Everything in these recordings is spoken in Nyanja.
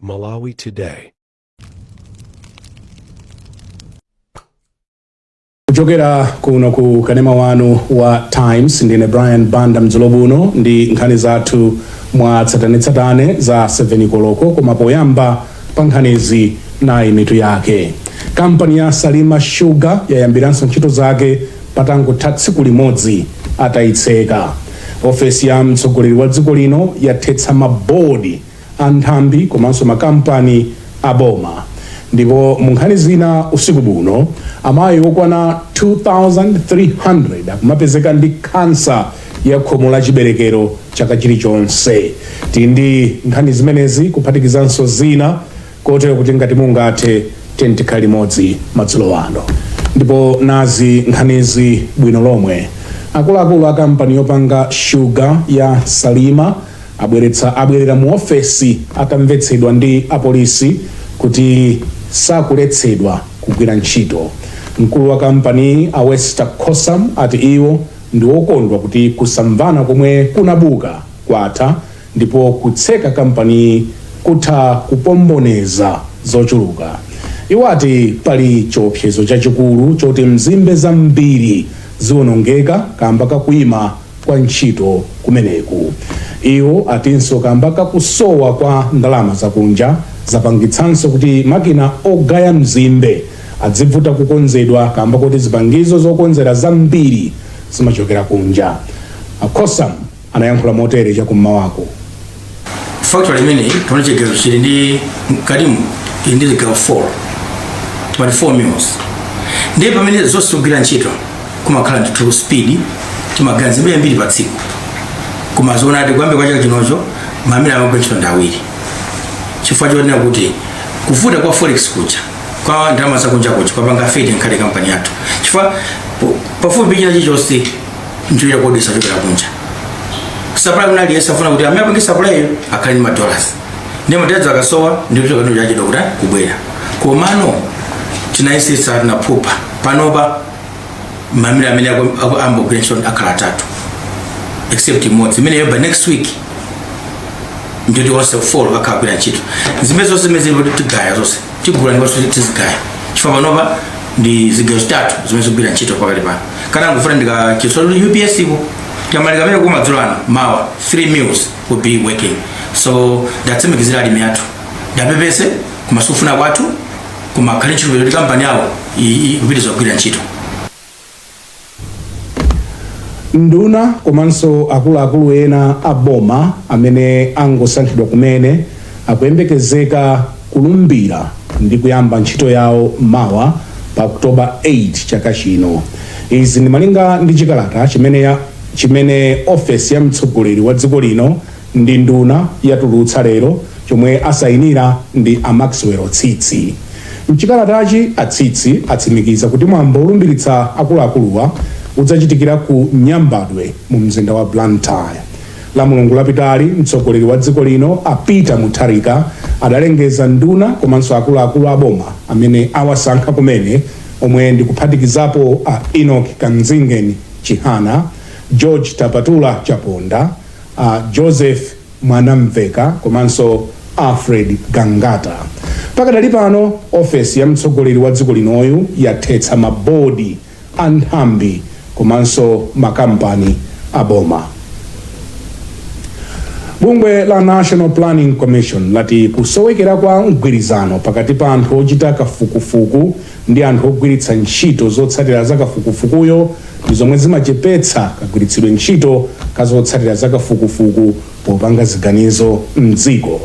Malawi Today. Kuchokera kuno ku kanema wanu wa Times, ndine Brian Banda mdzulo buno ndi nkhani zathu mwa tsatanetsatane za 7 koloko. Koma poyamba pa nkhanizi, nayi mitu yake. Kampani ya Salima Sugar yayambiranso ntchito zake patangotha tsiku limodzi atayitseka. Ofesi ya mtsogoleri wa dziko lino yathetsa mabodi a nthambi komanso makampani a boma. Ndipo mu nkhani zina usiku buno, amayi okwana 2300 akumapezeka ndi khansa ya khomo la chiberekero chaka chilichonse. Tili ndi nkhani zimenezi kuphatikizanso zina, kotero kuti ngati mungathe, tikhale limodzi madzulo ano. Ndipo nazi nkhanizi bwino lomwe. Akuluakulu a kampani yopanga shuga ya Salima abwerera mu ofesi atamvetsedwa ndi apolisi kuti sakuletsedwa kugwira ntchito. Mkulu wa kampani, a Wester Kossam, ati iwo ndi wokondwa kuti kusamvana komwe kunabuka kwatha, ndipo kutseka kampani kutha kupomboneza zochuluka. Iwo ati pali chiopsezo chachikulu choti mzimbe zambiri ziwonongeka kamba kakuyima kwa ntchito kumeneku. Iwo atinso kamba kakusowa kwa ndalama zakunja zapangitsanso kuti makina ogaya mzimbe adzivuta kukonzedwa, kamba kuti zipangizo zokonzera zambiri zimachokera kunja. A Kossam anayankhula motere chakum'mawako. Factory imeneyi, kapena chigayo, chili ndi mkatimu, ili ndi zigayo 4, timati 4 mills. Ndiye pamene zonse zikugwira ntchito kumakhala ndithu speed, timagaya nzimbe yambiri pa tsiku. Koma zoonadi, kuyambira kwa chaka chinocho mamila amagwira ntchito ndi awiri, chifukwa chonena kuti kuvuta kwa forex kuja, kwa ndalama zakunja kuja, kwapanga affect nkhale kampani yathu, chifukwa pafupi china chilichonse nchochita kuodesa chokera kunja. Supply kuna aliyense afuna kuti amene apange supply akhale ndi ma dollars, ndiye ma dollars akasowa ndi kuti kanu chachidwa kuti kubwera. Komano tinayesetsa, tinaphupha. Panopa mamila amene ambogwira ntchito akhala atatu, except imodzi imeneyo. By next week nditi onse four akhala kugwira ntchito. Nzimbe zonse zimene zilipo tigaya zonse, tigula ndipo tizigaya, chifukwa panopa ndi zigayo zitatu zimene zikugwira ntchito pakali pano. Kana ngufuna ndikachitsola UPS iko tikamali kamene kumadzulo ano, mawa 3 mills will be working. So ndatsimikizira alimi athu, ndapepese kumasufuna kwathu, koma akhale ntchito kuti kampani yawo ikupitiriza kugwira ntchito. Nduna komanso akuluakulu ena a boma amene angosankhidwa kumene akuyembekezeka kulumbira ndi kuyamba ntchito yawo mawa pa October 8 chaka chino. Izi ndi malinga ndi chikalata chimene ofesi ya mtsogoleri wa dziko lino ndi nduna yatulutsa lero, chomwe asayinira ndi a Maxwell Tsitsi. Mchikalatachi, a Tsitsi atsimikiza kuti mwambo olumbiritsa akuluakuluwa udzachitikira ku Nyambadwe mu mzinda wa Blantyre. La Mulungu lapitali, mtsogoleri wa dziko lino a Peter Mutharika adalengeza nduna komanso akuluakulu a boma amene awasankha kumene, omwe ndi kuphatikizapo a Enoch Kamzingeni Chihana, George Tapatula Chaponda, a Joseph Mwanamveka komanso Alfred Gangata. Pakadali pano ofesi ya mtsogoleri wa dziko linoyu yathetsa mabodi a nthambi komanso makampani a boma. Bungwe la National Planning Commission lati kusowekera kwa mgwirizano pakati pa anthu ochita kafukufuku ndi anthu ogwiritsa ntchito zotsatira za kafukufukuyo ndi zomwe zimachepetsa kagwiritsidwe ntchito ka zotsatira za kafukufuku popanga ziganizo mdziko.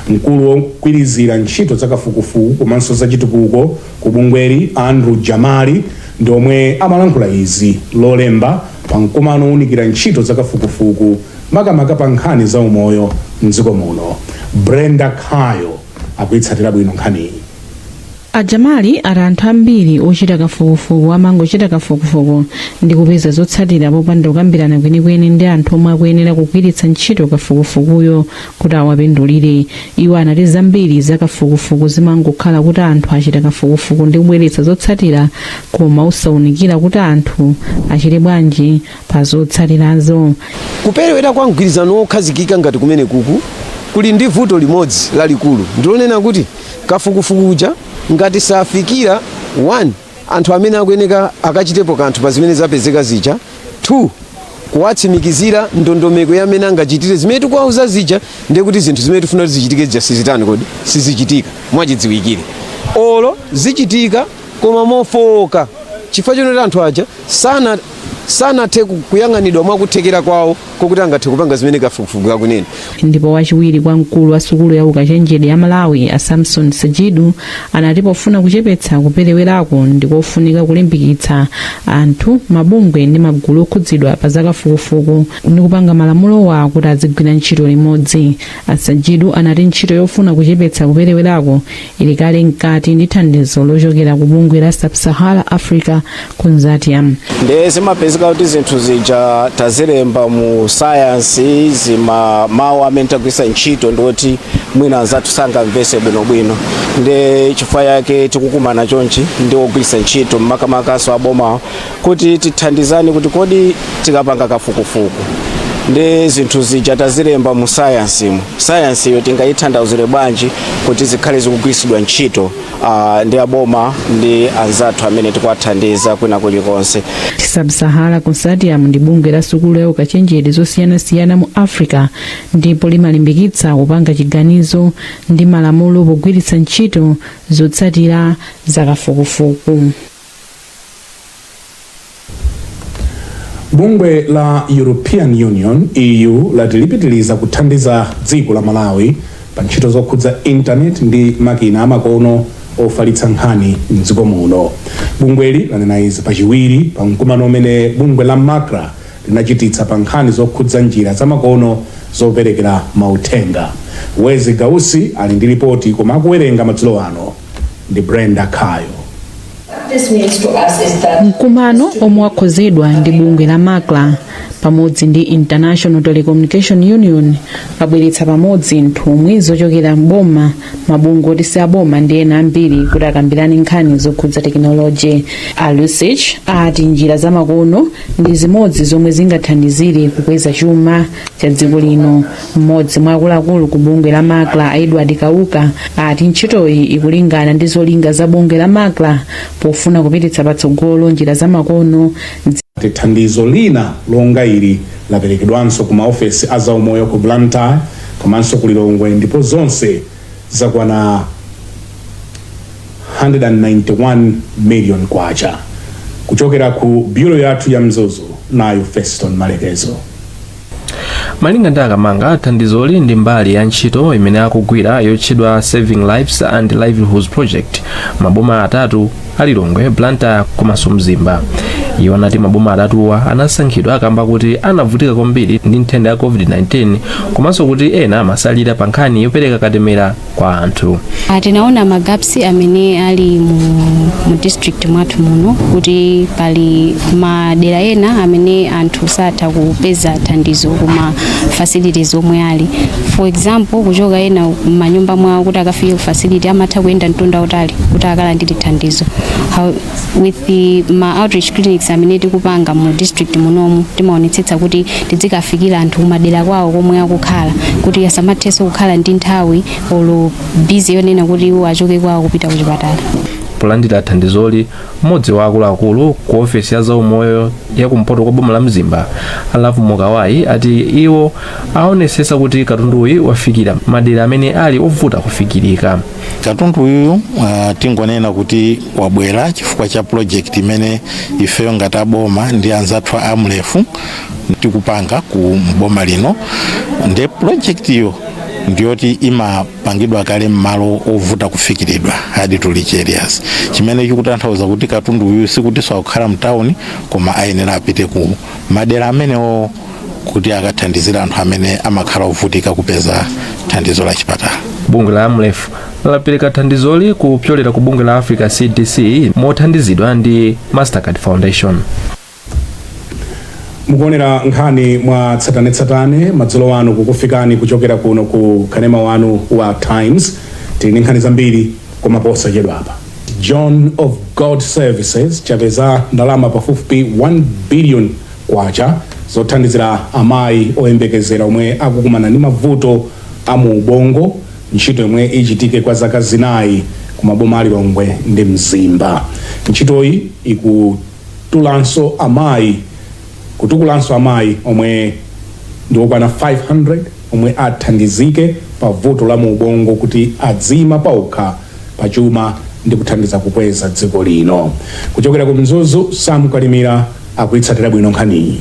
Mkulu wogwirizira ntchito za kafukufuku komanso za chitukuko ku bungweli, Andrew Jamali, ndi omwe amalankhula izi Lolemba pa mkumano owunikira ntchito za kafukufuku, makamaka pa nkhani za umoyo mdziko muno. Brenda Khayo akuyitsatira bwino nkhaniyi. A Jamali ati anthu ambiri ochita kafukufuku amangochita kafukufuku ndi kupeza zotsatira popanda kukambirana kwenikweni ndi anthu omwe akuyenera kugwiritsa ntchito kafukufukuyo kuti awapindulire. Iwo anati zambiri za kafukufuku zimangokhala kuti anthu achita kafukufuku ndi kubweretsa zotsatira, koma osaunikira kuti anthu achite bwanji pa zotsatirazo. Kuperewera kwa mgwirizano wokhazikika ngati kumene kuku Kuli ndi vuto limodzi lalikulu, ndilonena kuti kafukufuku uja ngati safikira 1 anthu amene akuyeneka akachitepo kanthu pa zimene zapezeka zija, 2 kuwatsimikizira ndondomeko ya amene angachitire zimene tikuwauza zija, ndiye kuti zinthu zimene tifuna kuti zichitike zija sizitani kodi? Sizichitika mwachidziwikire, olo zichitika koma mofowoka, chifukwa chonoti anthu aja sanathe kuyang'anidwa mwakuthekera kwawo kokuti angathe kupanga zimene kafukufuku kakunena. Ndipo wachiwiri kwa mkulu wa sukulu ya ukachenjede ya Malawi, a Samson Sajidu, anati pofuna kuchepetsa kuperewerako ndikofunika kulimbikitsa anthu, mabungwe ndi magulu okhudzidwa pa zakafukufuku ndi kupanga malamulowa kuti azigwira ntchito limodzi. A Sajidu anati ntchito yofuna kuchepetsa kuperewerako ili kale mkati ndi thandizo lochokera ku bungwe la Sub-Sahara Africa Consortium. Ndiye zimapezeka kuti zinthu zija tazilemba mu science, zima mawu amene tagwiritsa ntchito ndoti mwina anzathu sangamvese bwinobwino. Ndi chifukwa yake tikukumana chonchi ndi ogwiritsa ntchito, makamakaso abomawo, kuti tithandizane kuti kodi tikapanga kafukufuku ndi zinthu zija tazilemba mu science mu science iyo tingayitanthauzire bwanji kuti zikhale zikugwiritsidwa ntchito ndi aboma ndi anzathu amene tikuwathandiza kwina kulikonse. Sub-Sahara Consortium ndi bungwe la sukulu ya ukachenjede zosiyanasiyana mu Africa ndipo limalimbikitsa kupanga chiganizo ndi malamulo pogwiritsa ntchito zotsatira zakafukufuku. Bungwe la European Union, EU, lati lipitiliza kuthandiza dziko la Malawi pa ntchito zokhudza intaneti ndi makina amakono ofalitsa nkhani mdziko muno. Bungweli lanena izi pachiwiri pa mkumano umene bungwe la MACRA linachititsa pa nkhani zokhudza njira zamakono zoperekera mauthenga. Wezi Gausi ali ndi ripoti, koma akuwerenga madzulo ano ndi Brenda Khayo. Mkumano omwe wakonzedwa ndi bungwe la MACRA pamodzi ndi International Telecommunication Union wabweretsa pamodzi nthumwi zochokera mboma, mabungwe oti si aboma ndi ena ambiri kuti akambirane nkhani zokhudza tekinoloji. A Lusich ati njira zamakono ndi zimodzi zomwe zingathandizire kukweza chuma cha dziko lino. Mmodzi mwa akuluakulu ku bungwe la MACRA, Edward Kauka, ati ntchitoyi ikulingana ndi zolinga za bungwe la MACRA pofuna kupititsa patsogolo njira zamakono. Thandizo lina longa ili laperekedwanso ku maofesi a zaumoyo ku Blantyre komanso ku Lilongwe, ndipo zonse zakwana 191 million kwacha. Kuchokera ku bureau yathu ya Mzuzu, nayo Feston Malekezo. Malinga ndi Akamanga, thandizoli ndi mbali ya ntchito imene akugwira yotchedwa Saving Lives and Livelihoods Project maboma atatu a Lilongwe, Blantyre komanso Mzimba. Iwo anati maboma atatuwa anasankhidwa kamba kuti anavutika kwambiri ndi nthenda ya COVID-19 komanso kuti ena amasalira pa nkhani yopereka katemera kwa anthu. Tinaona ma gaps amene ali mu district mwathu muno, kuti pali madera ena amene anthu satha kupeza thandizo kuma facilities omwe ali. For example, kuchoka ena m'manyumba mwawo kuti akafike ku facility amatha kuyenda mtunda utali kuti akalandire thandizo. With the ma outreach clinics amene tikupanga mu district munomu, timaonetsetsa kuti tizikafikira anthu kumadera kwawo komwe akukhala, kuti asamathenso kukhala ndi nthawi olo busy yonena kuti iwo achoke kwawo kupita kuchipatala. Polandira thandizoli, mmodzi wa akuluakulu ku ofesi ya zaumoyo ya kumpoto kwa boma la Mzimba, Alavu Mukawai, ati iwo aonesesa kuti katunduyi wafikira madera amene ali ovuta kufikirika. Katundu uyu tingonena kuti wabwera chifukwa cha project imene ifeyo ngati aboma ndi anzathu a AMREF tikupanga ku boma lino. Nde project iyo ndiyoti imapangidwa kale m'malo ovuta kufikiridwa, hard to reach areas, chimene chikutanthauza kuti katundu uyu sikuti sakukhala mtawuni, koma ayenera apite ku madera amenewo kuti akathandizire anthu amene amakhala ovutika kupeza thandizo la chipatala. Bungwe la AMREF lapereka thandizoli kupyolera ku bungwe la Africa CDC mothandizidwa ndi Mastercard Foundation. Mukuonera nkhani mwa tsatanetsatane madzulo ano, kukufikani kuchokera kuno ku kanema wanu wa Times. Tili ndi nkhani zambiri, koma posachedwa apa. John of God Services chapeza ndalama pafupifupi 1 billion kwacha zothandizira amayi oyembekezera omwe akukumana ndi mavuto. Amu ubongo, ntchito yomwe ichitike kwa zaka 4 ku maboma a Lilongwe ndi Mzimba. Ntchitoyi ikutulanso amayi, kutukulanso amayi omwe ndi okwana 500 omwe athandizike pa vuto la mu ubongo kuti adzima paokha pachuma ndi kuthandiza kukweza dziko lino. Kuchokera ku Mzuzu, Sam Kalimira akuyitsatira bwino nkhaniyi.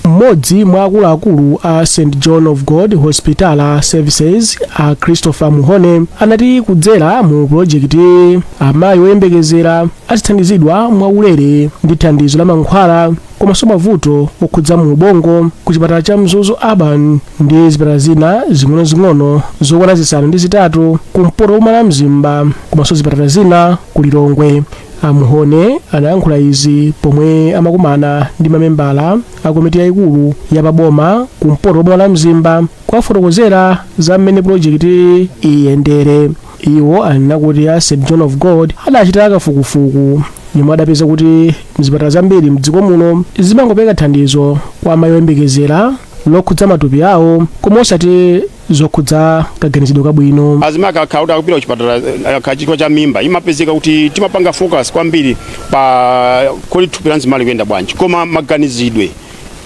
Mmodzi mwa akuluakulu a St John of God Hospital Services, a Christopher Muhone, anati kudzera mu pulojekiti amayi oyembekezera azithandizidwa mwaulere ndi thandizo la mankhwala komanso mavuto okhudza mu ubongo ku chipatala cha Mzuzu Urban ndi zipatala zina zing'onozing'ono zokwana 8 kumpoto kwa la Mzimba komanso zipatala zina ku Lilongwe. Amuhone anayankhula izi pomwe amakumana ndi mamembala a komiti yayikulu ya paboma kumpoto kwa la Mzimba kuwafotokozera za mmene pulojekiti iyendere. Iwo anena kuti a St John of God adachita kafukufuku yomwe adapeza kuti mzipatala zambiri mdziko muno zimangopereka thandizo kwa amayi oyembekezera lokhudza matupi awo koma osati zokhudza kaganizidwe kabwino. Azimayi akakhala kuti akupita kuchipatala chifukwa cha mimba, imapezeka kuti timapanga focus kwambiri pa kodi thupi la mzimayi likuyenda bwanji, koma maganizidwe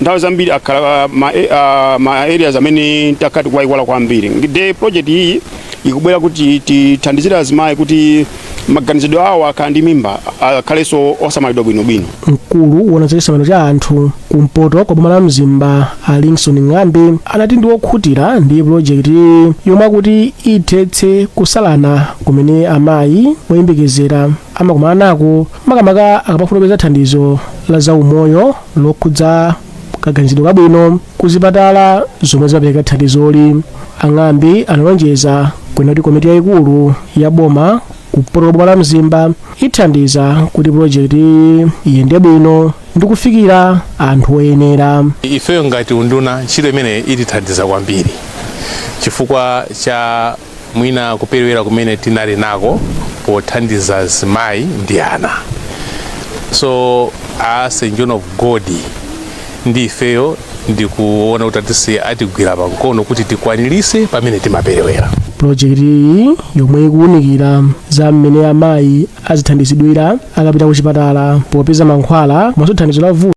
nthawi zambiri akhala ma areas amene takhala tikuwayiwala kwambiri. Nde project iyi ikubwera kuti tithandizire azimayi kuti maganizidwe awo akhala ndi mimba akhalenso osamalidwa bwinobwino. Mkulu wona za chisamaliro cha anthu kumpoto kwa boma la Mzimba, a Linson Ng'ambi, anati ndi wokhutira ndi pulojekiti yomwe akuti ithetse kusalana kumene amayi oyembekezera amakumana nako, makamaka akamafuna kupeza thandizo la zaumoyo lokhudza kaganizidwe kabwino ku zipatala zomwe zimapereka thandizoli. Ang'ambi analonjeza kwena kuti komiti yayikulu ya boma kumpoto kwa boma la Mzimba ithandiza kuti pulojekiti iyende bwino ndi kufikira anthu oyenera. Ifeyo ngati unduna, ntchito imene itithandiza kwambiri chifukwa cha mwina kuperewera kumene tinali nako pothandiza azimayi ndi ana. So a St John of God ndi ifeyo ndikuona kuti atisi atigwira pamkono kuti tikwanirise pamene timaperewera. Pulojekiti iyi, yomwe ikuwunikira za mmene amayi azithandizidwira akapita ku chipatala popeza mankhwala komanso thandizo la vuto